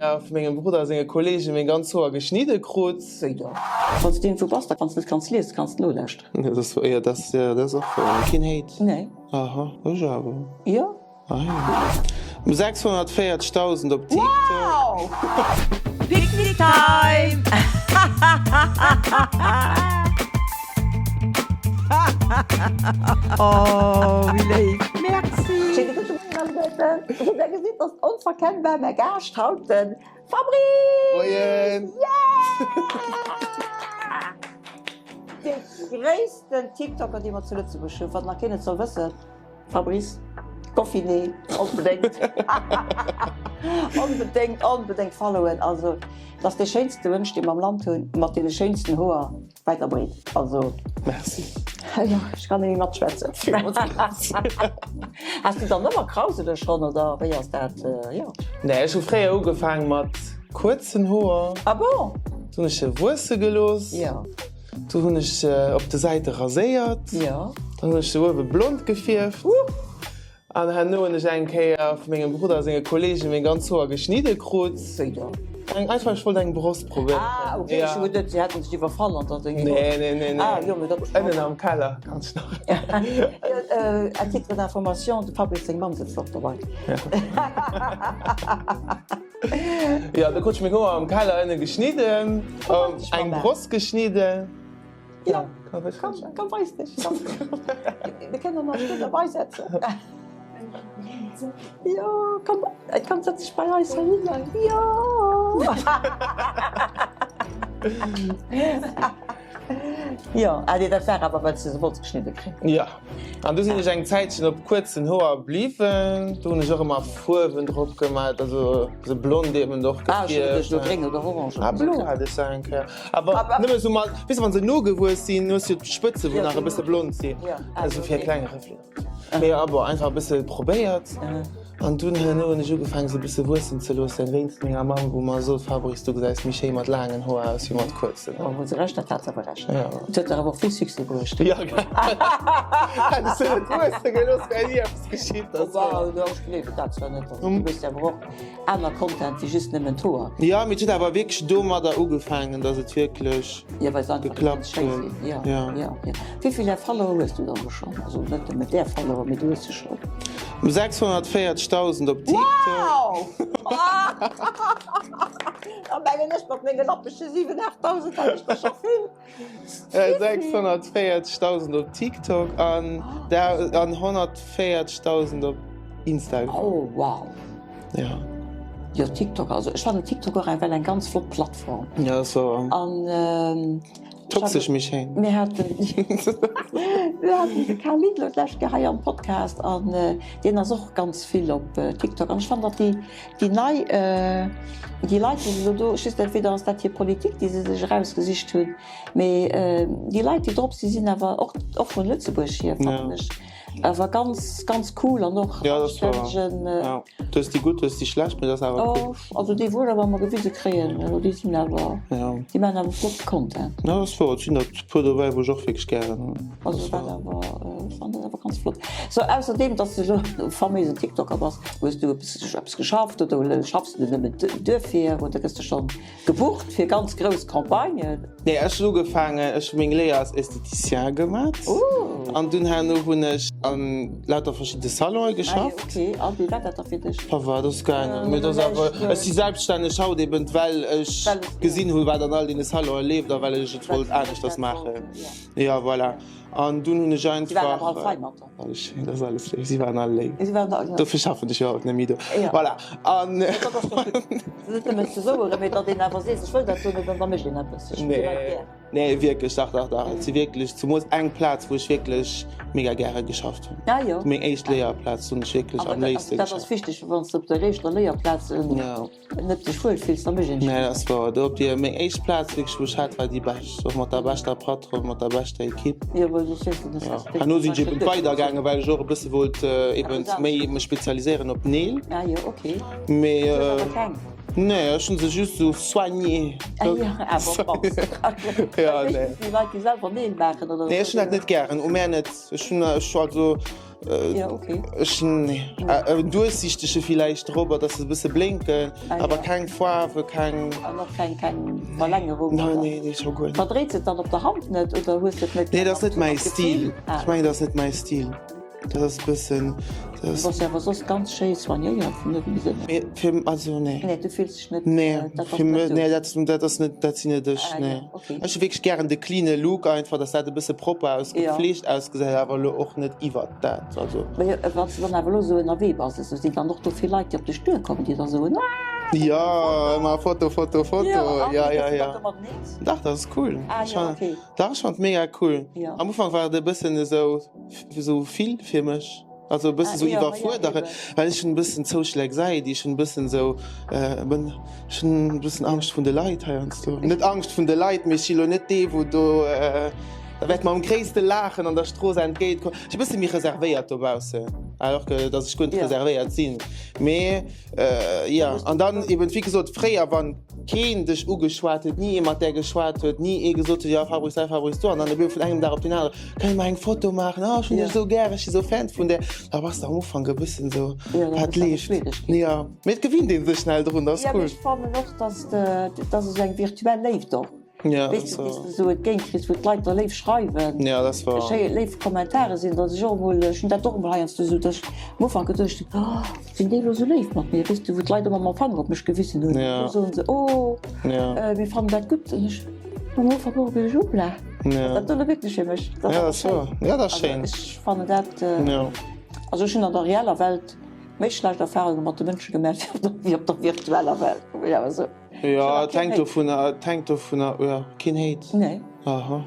Vu mengem Brudder senge Kollegen meng ganz Hoer geschnidde krut. Wéi da? Wann s de iergendwou bass, da kanns de net kanns liesen, kanns de nolauschteren. Dat ass, jo, dat ass, jo, dat ass och wouer. Keen Hate? Nee. Aha, ech awer. Jo. Ah jo. 640.000 op TikTok. Wow! Picnic time! Oh, wéi léif! Merci! Schéine gudde Moien alleguerten. Wéi der gesitt ass onverkennbar mäi Gaascht haut de Fabrice! Moien! Yeah! Dee gréissten TikToker dee mer zu Lëtzebuerg hunn, wann nach keen et soll wëssen. Fabrice, Goffinet, onbedéngt, onbedéngt, onbedéngt followen. Also, dat ass dee schéinste Mënsch dee mer am Land hunn, mat deene schéinsten Hoer. Wäit a breet, also. Merci. Jo, ech kann net méi matschwätzen. Has du dann ëmmer Krausele schonn, oder wéi ass dat? Jo. Nee, ech hu fréier ugefaang mat kuerzen Hoer. Ah bon? Du hunn ech se wuesse gelooss. Jo. Du hunn ech se op de Säite raséiert. Jo. Dann hunn ech se uewe blond gefierft. An herno hunn ech eng Kéier vu mengem Brudder senge Kollegen meng ganz Hoer geschnidde krut. Wéi da? Eng einfach, ech wollt eng Bross probéieren. Ah ok, ech hu geduet si hätten sech iwwerfall an dann deng Nee, nee, nee, nee. Ah jo, mee dat. Ënnen am Keller kann ech nach. À titre d'information, de Fabrice seng Mamm sëtzt och dobei. Jo, do krut ech meng Hoer am Keller ënne geschnidden, eng Bross geschnidden. Ja, komm, komm, weis dech. Komm. Mir kënnen nach Stull derbei setzen. Jo, komm, komm, setz dech bei eis heihinner. Jo! Jo, ah nee, dat war awer, well s de se wollts geschnidde kréien. Ja, an du sinn ech eng Zäitchen op kuerzen Hoer bliwwen. Do hunn ech och ëmmer Fuerwen drop gemat, also se blond eben och gefierft. Ah, ech hu geduecht, elo gréng oder orange. Ah, blo hat ech se eng Kéier. Awer nëmme sou mat, weess de, wann se nogewuess sinn, hues du jo d'Spëtze wou nach e bësse blond sinn, esou fir e klenge Reflet. Mee a bon, einfach e bësse probéiert an dunn herno hunn ech ugefaangen se e bësse wuessen ze loossen, wéinst menger Mamm, wou mer sot, Fabrice, du gesäis méi schéi mat laangen Hoer aus wéi mat kuerzen. Bon, huet se Recht, dat hat se awer Recht. Et huet der awer och vill Succès bruecht. Jo, gell. Hätt ech se net wuesse gelooss, wär ni eppes geschitt. Bah, ech gleewen dat zwar net, also du hues jo awer och Aner Content wéi just nëmmen d'Hoer. Jo, mee et huet awer wierklech domadder ugefaangen, dass et wierklech geklappt huet. Jo, jo, jo. Wéi vill där Follower hues du dann elo schonn? Also net nëmmen där Follower, mee du hues se schonn. 640.000 op TikTok. Wow! Da mengen ech mat menge lappege 7, 8.000 hätt ech der scho vill. 640.000 op TikTok an an 140.000 op Instagram. Oh wow! Ja. Jo TikTok, also ech fannen TikTok och ewell eng ganz flott Plattform. Ja ass wouer. An Toxesch mee schéin. Mir haten mir haten de Carl Lidl d'lescht Kéier hei am Podcast an deen ass och ganz vill op TikTok an ech fannen datt déi Déi nei, déi Leit, déi se elo do, ech weess net, entweder ass dat hir Politik, déi se sech erausgesicht hunn, mee déi Leit, déi drop sinn, sinn awer och, och vun Lëtzebuerg hier, fannen ech, awer ganz, ganz cool an och anstännegen. Jo, du hues déi gutt, du hues déi schlecht, mee dat ass awer cool. Also déi, wou ech awer ëmmer gewise kréien, elo déi sinn awer, déi maachen awer flott Content. Jo, dat ass wouer, et sinn der e puer dobäi, wou ech och wierklech gären hunn. Also dat awer, ech fannen dat awer ganz flott. Sou, ausserdeem, dass du esou e faméisen Tiktoker bass, hues du eppes, eppes geschafft oder schaffs du nëmmen duerfir oder gëss du schonn gebucht fir ganz grouss Campagnen? Nee, ech hunn ugefaangen, ech hu meng Léier als Esthéticien gemat an dunn herno hunn ech an lauter verschidde Salonë geschafft. Ah jo, ok. A wéi war dat da fir dech? Ça va, dat ass gaangen. Mee dat ass awer, ech si selbststänneg haut eben, well ech gesinn hunn, wat an all deene Salonë leeft a well ech et wollt aneschters maachen. Jo, voilà. An dunn hunn ech einfach. Si waren awer all fei mat der. Alles schéin, dat ass alles léif. Si waren all léif. Si waren all, jo. Dofir schaffen ech jo haut net méi do. Voilà. An. Dat ass doch gutt. Net nëmmen ze soueren, mee datt een awer seet, ech wëll dat do net an da mécht een eppes. Ech hunn déi Leit gär. Nee, wierklech, dach, dach, dach. Et si wierklech zemools eng Plaz, wou ech wierklech mega gäre geschafft hunn. Ah jo. Meng éischt Léierplaz, do hunn ech wierklech am léifste geschafft. Dat ass wichteg, wann s de op der éischter Léierplaz. Net dech wuel fills, da mécht een Nee, dat ass wouer. Do op déi, meng éischt Plaz wierklech wou ech hat, war déi bescht. Och mat der beschter Patronne, mat der beschter Equipe. Jo, well soss wiers de net Ja. Herno sinn ech eben weider gaangen, well ech och e bësse wollt eben méi mech spezialiséieren op d'Neel. Ah jo, okay. Mee. Du hues awer keng. Nee, ech hunn se just sou soigné. Ah jo, awer op d'mannst. Ja, nee. Déi Leit, déi selwer Neel maachen oder Nee, ech hunn dat net gären. U mär net. Ech hunn, ech also. Ja, okay. Ech hunn, nee. En duerchsichtege villäicht drop, dass se e bësse blénken, awer keng Faarwe, keng. An och keng, keng Verlängerung? Nei, nee, nee, scho guer net. Verdréits et dann op der Hand net oder hues de et net Nee, dat ass net mäi Stil. Ech mengen, dat ass net mäi Stil. Dat ass e bëssen, dat ass. Du bass jo awer soss ganz schéi soignéiert, net méi sou. Mee fir, also nee. Nee, du fills dech net, Nee, dat ass fir net mech, du. nee, dat, dat ass net, dat sinn net ech, Ah nee. jo, okay. Ech hu wierklech gären de cleane Look einfach, dass dat e bësse propper aus, Ja. gepflegt ausgesäit, awer elo och net iwwert dat, also. Mee wann s de dann awer elo esou ënnerwee bass, esou sinn dann och do vill Leit, déi op dech duerkommen, déi da soen, Ah, Jo, ëmmer Foto, Foto, Foto, Jo, an ja, wéi ja, gëss du ja. dann domat eens? Dach, dat ass cool. Ah Ech jo, fannen, okay. dach, ech fannen et mega cool. Ja. Am Ufank war et e bëssen esou. Esou vill fir mech, also e bëssen esou iwwerfuerderen, well ech hunn e bëssen Social Anxiety, ech hunn e bëssen esou, ech hunn e bëssen Angscht vun de Leit heiansdo. Net Angscht vun de Leit, mee ech si lo net dee wou do da wäert mer am gréisste Laachen an der Strooss entgéint kommen. Ech si e bësse méi reservéiert dobaussen, alors que datt ech guer net reservéiert sinn, mee. Jo, an dann eben, wéi gesot, fréier, wann keen dech ugeschwat huet, ni ee mat där geschwat huet, ni ee gesot huet, jo Fabrice hei, Fabrice do, an dann op eemol vun engem Dag op deen anere, kënne mer eng Foto maachen, oh ech hunn dech esou gär, ech si sou Fan vun där, da bass de am Ufank e bëssen esou, wat leeft? Jo, mee et gewinnt ee sech schnell drun, dat ass Jo, mee cool. ech fannen och, dass de, dass esou eng virtuell Léift och. Ja, Weess du, wéi s de esou entgéint kriss, wou d'Leit der léif schreiwen, ja, das war... schéi léif Kommentare sinn, datt ech och emol, ech hunn dat och emol heiansdo esou, datt ech am Ufank geduecht hunn, oh, sinn déi elo esou léif mat mir, weess du, wou d'Leit ëmmer mam Fanger op mech gewissen hunn, Ja. elo soen se, oh, Ja. äh, mir fannen dat gutt, an ech am Ufank och geduecht, hoppla, Ja. ass dat do elo wierklech fir mech? Dat Ja, ass das war, ja, dat ass schéin. Also ech fannen dat, äh, Ja. also ech hunn an der reeller Welt méi schlecht Erfahrunge mat de Mënsche gemaach wéi op der virtueller Welt, muss ech awer soen. Jo, et hänkt dovunner, et hänkt dovunner, jo, keen Hate? Nee. Aha,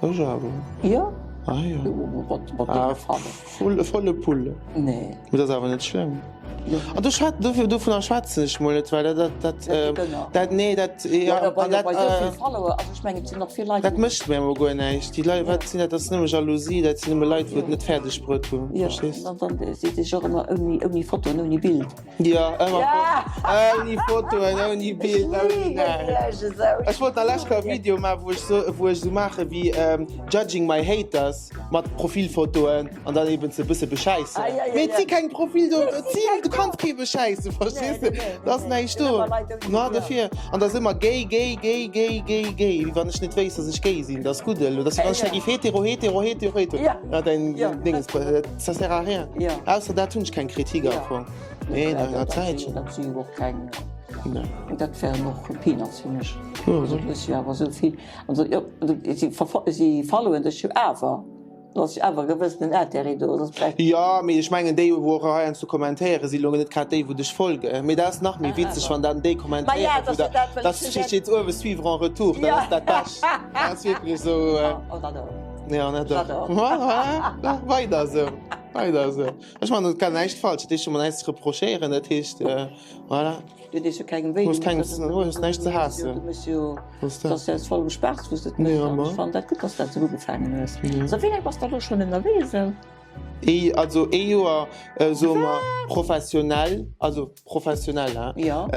ech awer. Jo? Ah jo. Mat, mat deene Fannen. Volle, volle Pulle. Nee. Mee dat ass awer net schlëmm. An do schwät, dofir, dovunner schwätzen ech mol net, well dat, dat, dat, dat, nee, dat, jo, an dat, bei esou vill Follower, also ech mengen, et sinn och vill Leit. Dat mécht mir emol guer näischt. Déi Leit, wat sinn dat, dat ass nëmme Jalousie, dat sinn nëmme Leit, wou et net fäerdeg bruet hunn, verstees? Jo, an dann si sech och ëmmer ouni, ouni Fotoen, ouni Bild. Jo, ëmmer ouni Fotoen, ouni Bild, ouni näischt. Ech wollt nach lech e Video maachen, wou ech sou, wou ech sou maache wéi Judging my haters mat Profilfotoen an dann eben se e bësse beschäissen. Mee et si keng Profil do, et si, du kanns kee beschäissen, verstees de? Da ass näischt do. Ma dofir. An da si ëmmer gay, gay, gay, gay, gay, gay, wéi wann ech net wéisst, datt ech gay sinn. Dat ass gutt elo. Dat ass wéi wann ech da géif hetero, hetero, hetero, hetero. Ja, däin Dinges, ça sert à rien. Ausser dat hunn ech keng Kritik am Fong. Nee, no enger Zäitchen. Dat si jo och keng, dat wären och Peanuts fir mech. Also du hues jo awer esou vill, also jo, si followen dech jo awer, do ass jo awer e gewëssenen Intérêt do, soss bräicht. Jo, mee ech mengen déi wou och heiansdo kommentéieren, si lo net grad déi wou dech folgen. Mee dat ass nach méi witzeg wann dann déi kommentéieren, wou da, dat steet uewe suivre en retour, dat ass dat Bescht. Dat ass wierklech esou. Ja, net och. Voilà, weider esou, weider esou. Ech man et gar näischt falsch, dat heescht, ech hu mer näischt ze reprochéieren, dat heescht, voilà. Du dees jo kengem wéi. Du hues keng, du hues näischt ze haassen. Du méchs jo, dat ass jo aus vollem Spaass, wou s de et méchs. An ech fannen dat gutt, dass s dat esou ugefaangen hues. So, wéi laang bass de elo schonn ënnerwee esou? Ee, also ee Joer, soe mer, professionell, also professionell, hein? Jo.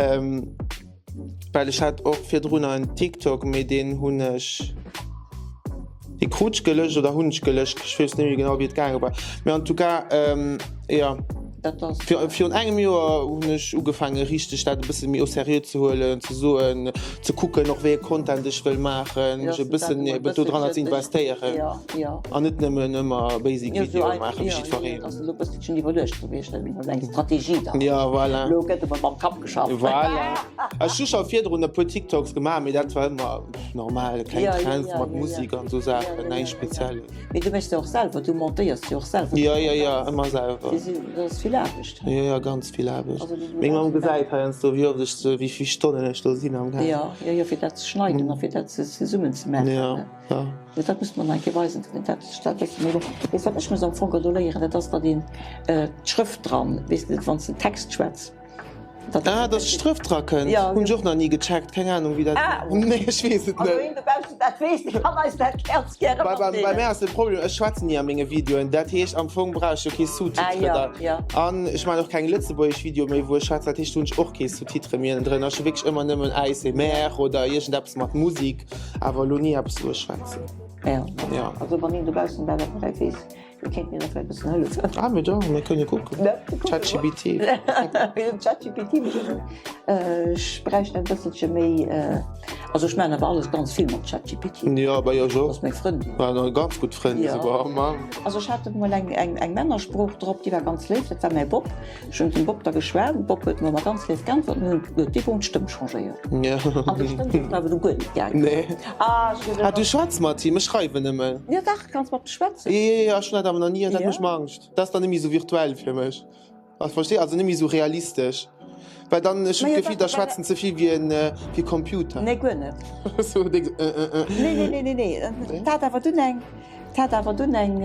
Well ech hat och virdrunner en TikTok, mee deen hunn ech, dee krut ech gelöscht oder hunn ech gelöscht, ech weess net méi genau wéi et gaange war. Mee en tout cas, jo, virun engem Joer hunn ech ugefaange richteg dat e bësse méi au sérieux ze huelen, ze soen, ze kucken och wéi e Content ech wëll maachen, mech e bëssen eben dodranner ze investéieren an net nëmmen ëmmer basic Videoe maachen wéi jiddwereen. Ass elo e bësselchen iwwerluecht gewiescht, eng Strategie dann. Jo, voilà. Elo gëtt emol mam Kapp. Geschafft. Voilà. Ech hu scho virdrun e puer TikToks gemaach, mee dat war ëmmer normal, kleng Ja, ja, Trends ja, mat ja, ja. Musik an esou Saachen, Ja, ja, näischt ja, ja. Spezielles. Mee du méchs se och selwer, du montéiers se och selwer. Jo, jo, jo, ëmmer selwer. Si sinn, dat ass vill Aarbecht. Jo, jo, ganz vill Aarbecht. Also, déi Meng Mamm gesäit heiansdo, wéi oft ech se, wéi vill Stonnen ech do sinn am Gaang. Jo, jo, jo, fir dat ze schneiden a fir dat ze zesummen ze maachen. Jo, jo. Jo, dat muss mer nach eng Kéier weisen, dat, dat wësse mir elo. Weess wat ech muss am Fong elo léieren, dat ass, datt een d'Schrëft dran, weess de, wann s de Text schwätz. Ah, dass Strëff dra kënnt, hunn ech och nach ni gecheckt, keng Ahnung wéi dat, nee ech weess et net. Also een dobaussen dat weess, dee kann eis dat ganz gäre matdeelen. Bei mär ass de Problem, ech schwätzen ni a menge Videoen, dat heescht am Fong brauch ech jo kee Sous-titre da. An ech maachen och keng lëtzebuergesch Videoe méi wou ech schwätzen, dat heescht do hunn ech och kee Sous-titre méi ënnendrënner. Ech hu wierklech ëmmer nëmmen ASMR oder iergendeppes mat Musik, awer elo ni eppes wou ech schwätzen. Jo, also wann een dobaussen dat eppes weess. Dir kéint mir da vläicht e bëssen hëllefen. Ah, mee do, mir kënne kucken. ChatGPT. ChatGPT, ech bräicht e bësselche méi. Also ech maachen awer alles ganz vill mat ChatGPT. Jo, bah jo, ech och. Dat ass meng Frëndin. War eng ganz gutt Frëndin esouguer, oh Mann. Also ech hat emol eng, eng, eng Männersprooch drop, déi war ganz léif, dat war mäi Bop. Ech hunn dem Bop da geschwat, de Bop huet mer ëmmer ganz léif geäntwert an hunn huet dee Punkt d'Stëmm changéiert. An déi Stëmm ass awer du guer net gaangen. Nee. Ah, ech hunn Ah, du schwätz mat him, ech schreiwen nëmmen. Jo dach, kanns mat schwätzen. Jo, jo, jo, ech hunn dat awer nach ni, dat mécht mer Angscht. Dat ass dann net méi esou virtuell fir mech. Also verstees, also net méi esou realistesch. Well dann, ech hunn d'Gefill, da schwätzen ze vill wéi en, wéi e Computer. Nee, guer net. Esou dénks, äh, äh, äh. Nee, nee, nee, nee, nee. Et hat awer dunn eng, et hat awer dunn eng,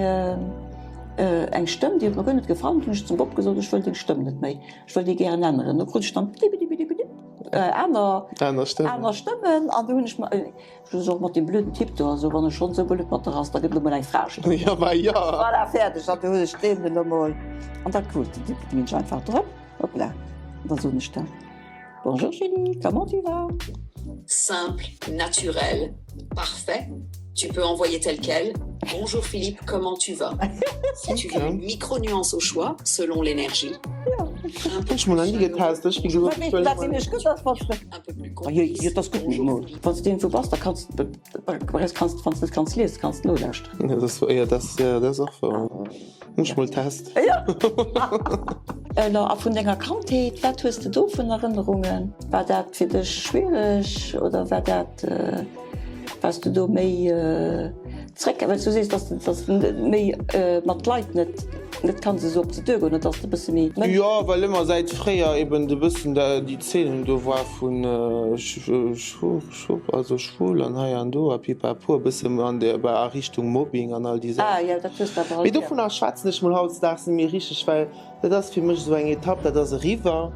eng Stëmm, déi huet mer guer net gefall. Dunn hunn ech zum Bob gesot, ech wëll deng Stëmm net méi, ech wëll déi gären änneren. Du krut ech dann dibidibidibidib aner, Aner Stëmmen. aner Stëmmen an du hunn ech mer, ech hu se och mat deem blöden Typ do, also wann e schonn esou blöd mat der ass, da gëtt elo mol eng Fra Stëmm. Ja, ma jo. Voilà, fäerdeg. An du hunn ech deem elo mol, an dat krut den Typ, deen ech einfach drop, hoppla, an da soen ech dann. Bonjour Julie, comment tu vas? Simple, naturel, parfait, tu peux envoyer tel quel, Bonjour Philippe, comment tu vas? Si tu veux une micro-nuance au choix, selon l'énergie. Un peu Ech mol nach ni getest, ech wéi gesot, ech wëll un peu plus complice, Bonjour Philippe. Wann s de iergendwou bass, da kanns de, kanns, wann s de net kanns liesen, kanns de nolauschteren. Ja, dat ass, ja, dat ass, ja, dat ass och wouer. Muss ech mol testen. Elo, a vun denger Kandheet, wat hues de do vun Erënnerungen? War dat fir dech schwiereg oder war dat, waars du do méi zréck? Well s du sees, dass de, dass de méi mat Leit net, net kanns esou op se duergoen, oder dass de e bësse méi. Jo, well ëmmer säit fréier eben e bëssen déi Zeen do war vun also schwul an hei an do a pipapo, e bëssen an der, a Richtung Mobbing an all déi Saachen. Ah jo, dat hues de awer alt Mee dovunner schwätzen ech mol hautdesdaags net méi richteg, well dat ass fir mech esou eng Etapp, dat ass eriwwer,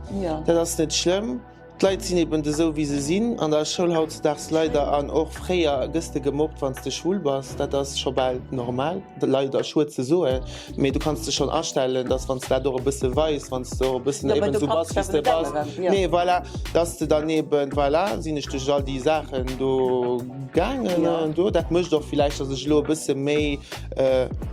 dat ass net schlëmm. D'Leit sinn eben esou wéi se sinn an der Schoul hautdesdaags leider an och fréier gëss de gemobbt wann s de schwul bass, dat ass scho bal normal, leider, schued ze soen, mee du kanns dech schonn astellen, dass wann s de dat och e bësse weis, wann s de och e bëssen eben esou bass wéi s de bass, nee voilà, dass de dann eben, voilà, sinn ech duerch all déi Saachen do gaangen an do, dat mécht och villäicht, dass ech elo e bësse méi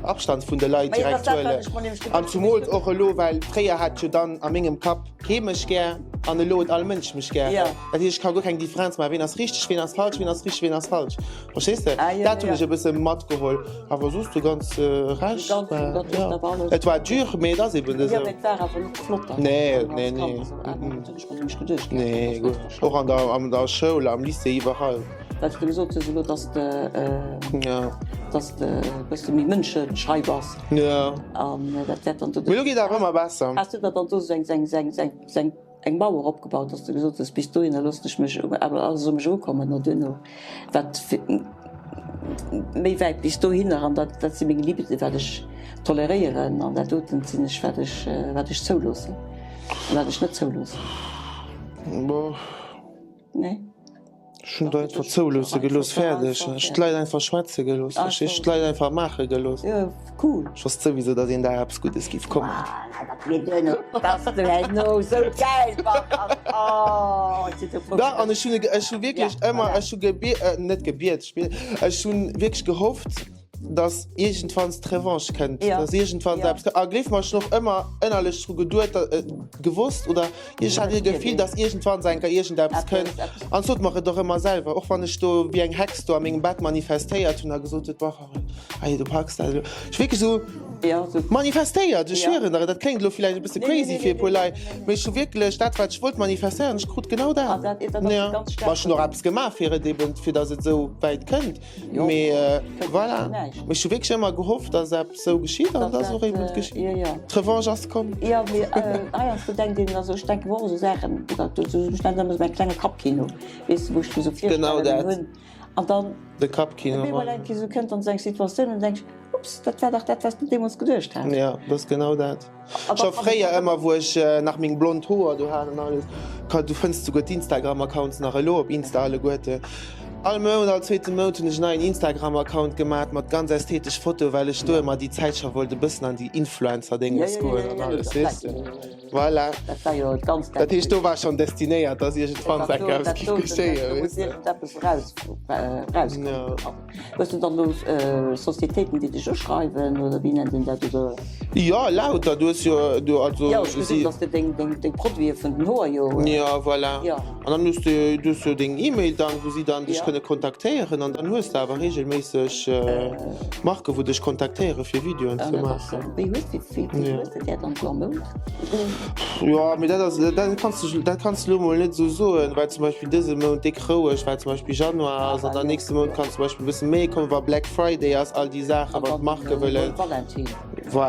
Abstand vun de Leit direkt huelen an zumools och elo, well fréier hat jo dann a mengem Kapp kee mech gär an elo huet all Mënsch mech gär. Ja. Dat heescht, ech ka guer keng Differenz maachen, ween ass richteg, ween ass falsch, ween ass richteg, ween ass falsch. Verstees de? Ah, ja, Dat hunn ja. ech e bësse matgeholl. Awer soss de ganze Rescht De ganzen, war, dat hues ja. de awer alles. Et war dur, mee et ass eben Ja, esou. mee et war awer net flott dann Nee, als nee, Kand nee. esou. Ah, Mm, dat hunn ech mer nämlech geduecht gehat, Nee, dat ass guer. net verscholl. Och an der, an der Schoul, am Lycée, iwwerall. Well s de gesot hues elo, dass de, Ja. dass de e bësse méi mënscheschei bass. Ja. An dat wäert dann do. Mee elo geet awer ëmmer besser. Has du der dann do sou eng, eng, eng, eng, eng Mauer opgebaut, dass du gesot hues, bis dohinner loossen ech mech awer alles u mech erukommen an duerno wat méi wäit bis dohinner an dat, dat si meng Limiten, wat ech toleréieren an dat doten sinn ech, wat ech, wat ech zouloossen an wat ech net zouloossen. Boah. Nee. Ech hunn et einfach zouloosse gelooss, fäerdeg. Ech hunn d'Leit einfach schwätze gelooss, verstees? Ech hunn d'Leit einfach maache gelooss. Ech wosst souwisou, datt een Dag eppes Guddes géif kommen. Dach, an ech hunn, ech hu wierklech ëmmer, ech hu gebiet, net gebiet, ech hu wierklech gehofft, datt iergendwanns d'Revanche kënnt, datt iergendwanns eppes kënnt. A gleef mer, ech hunn och ëmmer ënnerlech dru geduet, gewosst oder ech hat e Gefill, datt iergendwanns eng Kéier iergendeppes kënnt. An sot mer et och ëmmer selwer, och wann ech do wéi eng Hex do a mengem Bett manifestéiert hunn a gesot huet, Boah, hei, du packs dat elo. Ech hu wierklech esou manifestéiert, ech schwieren der et. Dat kléngt elo villäicht e bësse crazy fir e puer Leit, mee ech hu wierklech dat, wat ech wollt manifestéieren, ech krut genau dat. Jo, ma ech hunn och eppes gemaach, fir et eben, fir datt et esou wäit kënnt. Mee voilà, mee ech hu wierklech ëmmer gehofft, dass eppes esou geschitt an et ass och eben geschitt. D'Revanche ass komm. Jo, mee heiansdo denkt een, also ech denke mer och esou Saachen, ech nennen dat ëmmer esou mäi klenge Kappkino, weess de, wou ech mir esou Virstellungen hunn. An dann. De Kappkino. Op eemol eng Kéier esou kënnt dann esou eng Situatioun an du denks, Ups, dat war dach dat, wat s de deemools geduecht has. Jo, dat ass genau dat. Scho fréier ëmmer, wou ech nach meng blond Hoer do hat an alles, du fënns souguer d'Instagram-Accounts nach elo op Insta alleguerte. All Mount, all zweete Mount hunn ech en neien Instagram-Account gemat mat ganz ästhetesch Fotoe, well ech do ëmmer déi Zäit scho wollt e bëssen an déi Influencer-Dénges goen an alles, weess de. Voilà. Dat war jo ganz Dat heescht, do war schonn destinéiert, dass iergendwann eng Kéier eppes géif geschéien, weess de. Do muss iergendeppes eraus, erauskommen. Hues de dann do Sociétéiten, déi dech uschreiwen, oder wéi nennt een dat, oder? Jo, lauter. Du hues jo do, also. Jo, ech gesinn, dass de deng, deng, deng Produite vun den Hoer jo. Jo, voilà. Jo. An dann hues de, du hues jo deng E-Mail dann, wou si dann dech kënne kontaktéieren an dann hues de awer reegelméisseg Marken, wou dech kontaktéiere fir Videoen ze maachen. Wéi hues de, wéi hues de där dann do am Mount? Jo, mee dat ass, dat kanns de, dat kanns de elo mol net esou soen, well zum Beispill dëse Mount déck roueg, well zum Beispill Januar ass an dann nächste Mount kann zum Beispill e bësse méi kommen, wa Black Friday ass, all déi Saachen, wat d'Marke wëllen. Valentin.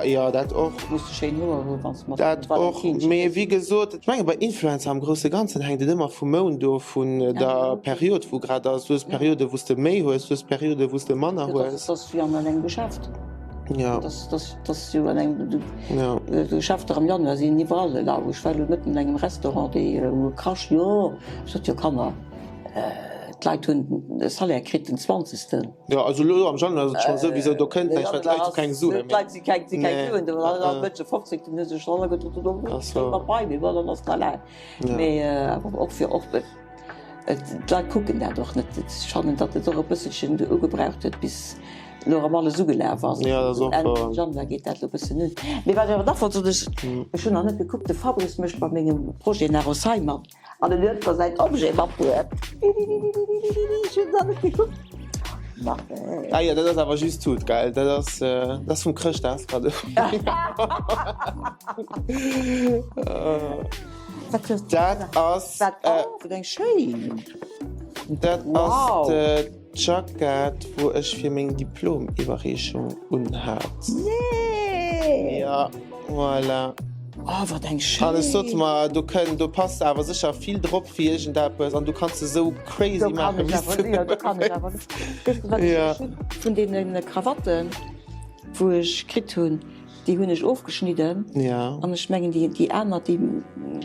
Jo, dat och. Muss de schéin Hoer hu wann s de mat Dat och, mee wéi gesot, ech menge bei Influencer am grousse Ganzen hänkt et ëmmer vum Mount of, vun der Period wou grad ass. Du hues Perioden, wou s de méi hues, du hues Perioden, wou s de manner hues. Dat ass wéi an engem Geschäft. Jo. Dat ass jo an engem Geschäfter am Januar sinn iwwerall lau. Ech war elo mëtten an engem Restaurant, déi hu gekrasch, jo, ech sot, jo Kanner, d'Leit hunn de Salaire kritt den zwanzegsten. Jo, also elo am Januar ass et scho souwisou, do kënnt näischt, well d'Leit hu keng Sue méi. D'Leit si keng, si keng Suen, do war am Mëtteg de fofzéngten, hu sech schonn alleguer do mat bei, mee bon, dann ass et nach laang. Mee awer och fir och. D'Leit kucken dat och net. Ech fannen, datt et och e bësselchen ugebraucht huet, bis elo erëm alles ugelaf ass. Enn Januar geet dat elo e bëssen un. Mee wat ech awer nach wollt soen, ech hunn nach net gekuckt, de Fabrice mécht bei mengem Projet nach Osai mat an en huet mer säin Objet matbruet. Ech hunn nach net gekuckt. Ah jo, dat ass awer just Tut, gell? Dat ass, dat ass vum Chrëschtdagskaddo. Dat ass. Wat oh, eng schéin! Dat ass d'Jackett, wou ech fir meng Diplomiwwerreechung unhat. Nee! Ja, voilà. Oh, wat eng schéin! An ech sot mer, do kënn, do passt awer sécher vill drop fir iergendeppes an du kanns se esou crazy maachen, wéi s de wëlls. Do kann ech awer. Weess de, wat ech hunn? Vun deene Krawatten, wou ech kritt hunn. Déi hunn ech ofgeschnidden. Ja. An ech mengen déi, déi aner, déi,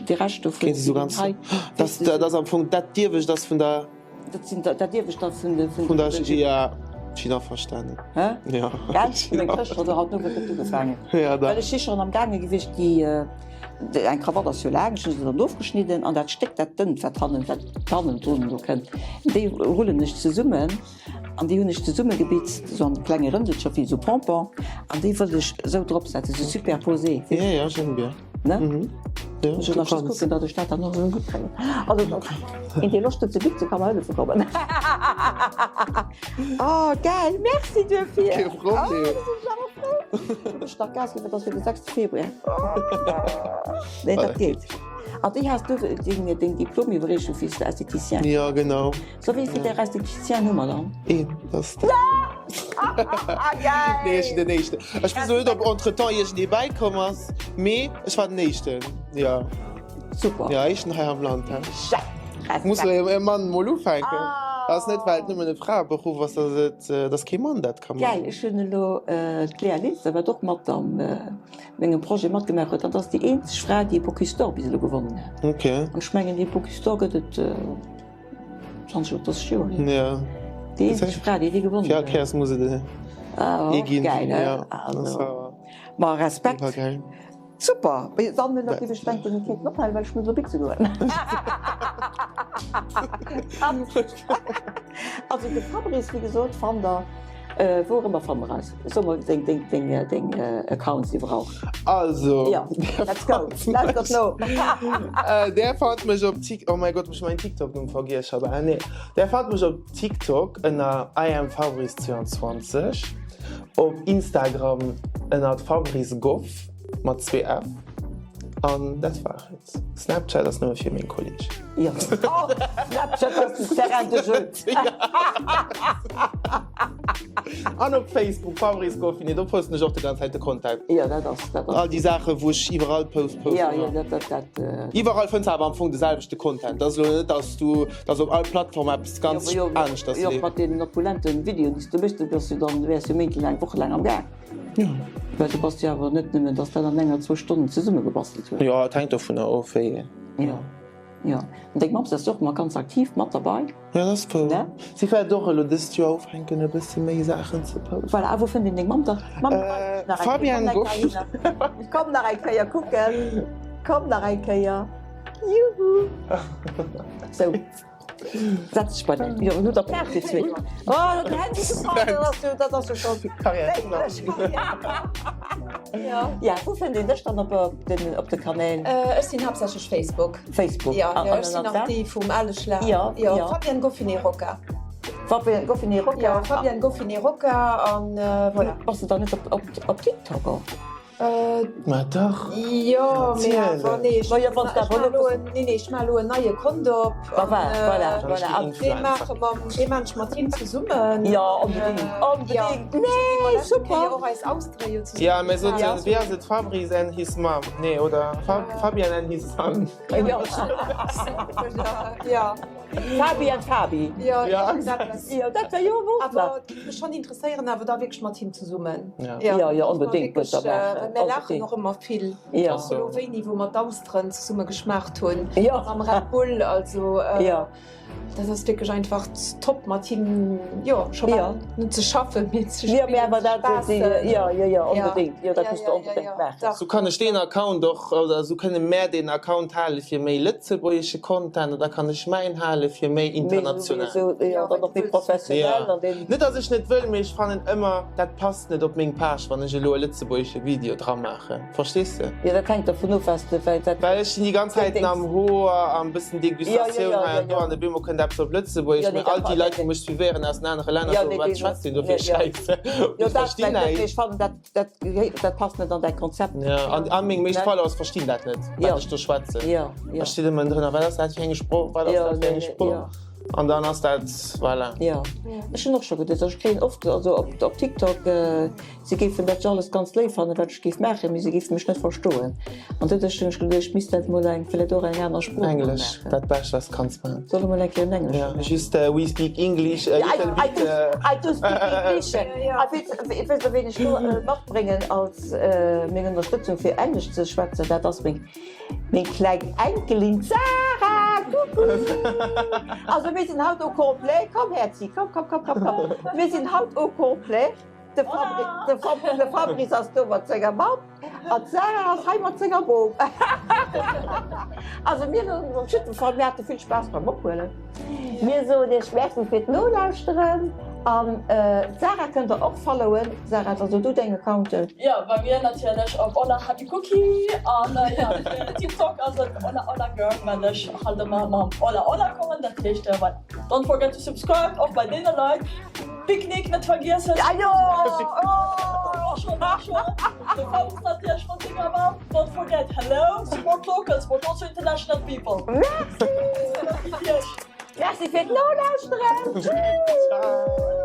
de Rescht dovun. Kéints de sou ganz. Hei, Dat, dat ass am Fong dat Iewescht ass vun der. Dat sinn dat, dat Iewescht ass vun de, vun. Vun der, ja, ech sinn averstanen. Hä? Ja. Gell? Meng Schwëster huet och haut Nowëtteg ugefaangen. Ja, da. Well ech si schonn am gaange gewiescht, déi, déi eng Krawatt ass jo laang, ech hu se dann ofgeschnidden an dat Stéck, dat dënnt, wat hannen, wat hannendrun do kënnt, déi rullen ech zesummen. An déi hunn ech zesummegebitzt, esou an klenge Rëndelcher, wéi esou Pompon, an déi wëllt ech esou dropsetzen, esou superposé. Ja, ja, j'aime bien. Ne? Mhm. Ja, Muss ech nach just kucken, datt ech dat dann och esou gutt kréien. Also, een, dee Loscht huet ze bitzen, ka mer hëllefe kommen. Oh, geil, merci duerfir! Kee Problem. Oh, da sinn ech awer frou. Hu ech nach Gas ginn, et ass fir de 6. Februar. Nee, dat geet. An déi has du deng, deng Diplomiwwerreechung fir Esthéticien? Ja, genau. So wéi vill där Esthéticien hu mer dann? Een, dat ass den. Nee, ech sinn den éischten. Ech weess elo net, ob entretemps iergendee bäikomm ass, mee ech war den éischten, jo. Super. Jo, éischten hei am Land, he. Muss e Mann mol ufänken. Ass net, well et nëmmen e Fraeberuff ass, datt et, datt kee Mann dat ka Geil, maachen. ech hunn elo d'Léa Linster, wat och mat am mengem Projet matgemaach huet, dat ass déi eenzeg Fra, déi e Bocuse d'Or bis elo gewonnen huet. Ok. An ech mengen, dee Bocuse d'Or gëtt et. 20 oder 30 Joer hier. Ja. Déi eenzeg Fra, déi dee gewonnen Fir all huet. Kéiers muss et ee Ah, och ginn. geil, he? Ja, Also, das war ma Respekt. war geil. Super! Mee dann elo géif ech denken, mir kéinten ophalen, well ech muss elo bitzen goen. Also de Fabrice, wéi gesot, fannt der Wou erëm erfanne mer eis? So mol deng, deng, deng, deng Accounts iwwerall. Also, Ja, let's go, lauschtert mech, no! där fannt mech op Tik, oh mäi Gott, ech hu mäin TikTok-Numm vergiess scho bal, nee, där fannt mech op TikTok ënner IamFabrice22, op Instagram ënnert FabriceGoff mat zwee F. An dat war et. Snapchat ass nëmme fir meng Kolleegen. Jo. Oh, Snapchat ass den Terrain de jeu. An op Facebook, Fabrice Goffinet, do posten ech och de ganz Zäit de Content. Jo, dat ass, dat ass. All déi Saachen, wou ech iwwerall post, posten ech. Jo, jo, dat, dat, dat. Iwwerall fënns de awer am Fong de selwechte Content. Dat ass elo net, dass du, dass op all Plattform eppes ganz anescht ass. Jo, mat deenen opulenten Videoen, déi s du méchs, do bass du dann, wäers jo méintelaang, wochelaang am Gaang. Jo. Well du bass jo awer net nëmmen, dass dat an enger, zwou Stonnen zesummegebastelt hues. Jo, et hänkt dovunner of, wéi. Jo. Jo, an deng Mamm, se ass jo och ëmmer ganz aktiv mat derbei. Jo, dat ass wouer. Ne? Si wäert och elo dëst Joer ufänken e bësse méi Saachen ze posten. Voilà, a wou fënnt een deng Mamm dann? Mamm, weis nach eng Kéier. Fabienne Goff. Komm nach eng Kéier kucken. Komm nach eng Kéier. Juhu. Sou. Setz dech bei deng. Jo, hutt der Plaz fir zwee? Oh, dat Handy gefall, dat ass jo, dat ass jo schonn. Carrière. Ja, wou fënnt een dech dann op den, op de Kanäl? Ech sinn haaptsächlech Facebook. Facebook. Ja, ja, ech sinn nach déi vum ale Schlag. Ja, ja. Fabienne Goffinet Rocca. Fabienne Goffinet Rocca. Ja, Fabienne Goffinet Rocca an voilà. Bass de dann net op, op, op TikTok och? Ma dach! Jo, mee awer nee, ech maache elo en, nee, nee, ech maache elo en neie Kont op. Voilà, voilà. An dee maache mer, dee maan ech mat him zesummen. Jo, onbedéngt, onbedéngt. Nee, super! Och eis Austria jo zesummen. Ja, mir soten, wéi ass et, Fabrice and his mom? Nee, oder Fabian and his son? Jo. Fabi and Fabi. Jo, Ja. Jo, dat wär jo och Awer géif mech schonn interesséieren, awer da wierklech mat him zesummen. Ja. Jo, jo, onbedéngt wëllt der maachen. Well mir laachen och ëmmer vill. Jo. Och elo wéini, wou mer d'Austeren zesumme geschmaacht hunn. Jo. Mam Red Bull, also. Jo. Dat ass wierklech einfach top mat him, jo, scho bal net ze schaffen, mee ze spillen, ze spaassen. Jo, jo, jo, onbedéngt. Jo, dat muss de onbedéngt maachen. Sou kann ech deen Account och, oder sou kënne mär deen Account hale fir méi lëtzebuergesche Content an da kann ech mäin hale fir méi international. Jo, dann och méi professionell an deen. Net datt ech net wëll, mee ech fannen ëmmer, dat passt net op meng Page, wann ech elo e lëtzebuergesche Video dramaachen. Verstees de? Jo, dat hänkt dervun of, was de, well dat. Well ech sinn déi ganz Zäiten am Hoer, am bëssen Degustatioun hei an do an op eemol kënnt eppes op Lëtzebuergesch, mee all déi Leit, wou mech suivéieren aus den anere Länner, soen, wat schwätzt deen do fir Schäiss? Ech verstinn näischt. Ech fannen, dat, dat, dat passt net an däi Konzept. Jo, an, a meng meescht Followers verstinn dat net, wat ech do schwätzen. Jo, jo. Da steet ëmmer drënner, wat ass dat fir eng Sprooch, wat ass dat fir eng Sprooch? An dann ass dat, voilà. Jo, ech hunn och scho geduecht, also ech kréien oft, also op, op TikTok, Si géifen dat jo alles ganz léif fannen, wat ech géif maachen, mee se géife mech net verstoen. An doduerch hunn ech geduecht, ech misst dat mol eng, vläicht och eng aner Sprooch mol Englesch, maachen. dat Bescht, wat s kanns maachen. Soll ech mol eng Kéier en Englesch Ja, maachen? just we speak English a little I bit. do, I do speak English. A weess de, ween ech do matbréngen als meng Ënnerstëtzung fir Englesch ze schwätzen? Dat ass meng. Meng kleng Enkelin d'Sarah, Coucou! Also mir sinn haut au complet, komm Häerzi, komm, komm, komm, komm, komm, mir sinn haut au complet. De Fabrice ass do mat senger Mamm an d'Sarah ass hei mat senger Bom. Also mir hunn op jidde Fall, mir hate vill Spaass beim Ophuelen. Mir soen iech Merci fir d'Nolauschteren an d'Sarah kënnt der och followen. Sarah, also du deng Accounten? Jo, bei mir natierlech op Hola Happy Cookie an jo fir TikTok ass et Hola Hola Girl, well ech halt ëmmer mam Hola Hola kommen. Dat heescht voilà, don't forget to subscribe och bei deene Leit. Picknick net vergiessen! Ja jo! Oh schon, schon! De Fabrice natierlech mat senger Mamm. Don't forget, hello, support locals but also international people. Merci! Merci fir d'Nolauschteren! Tschüss! Ciao!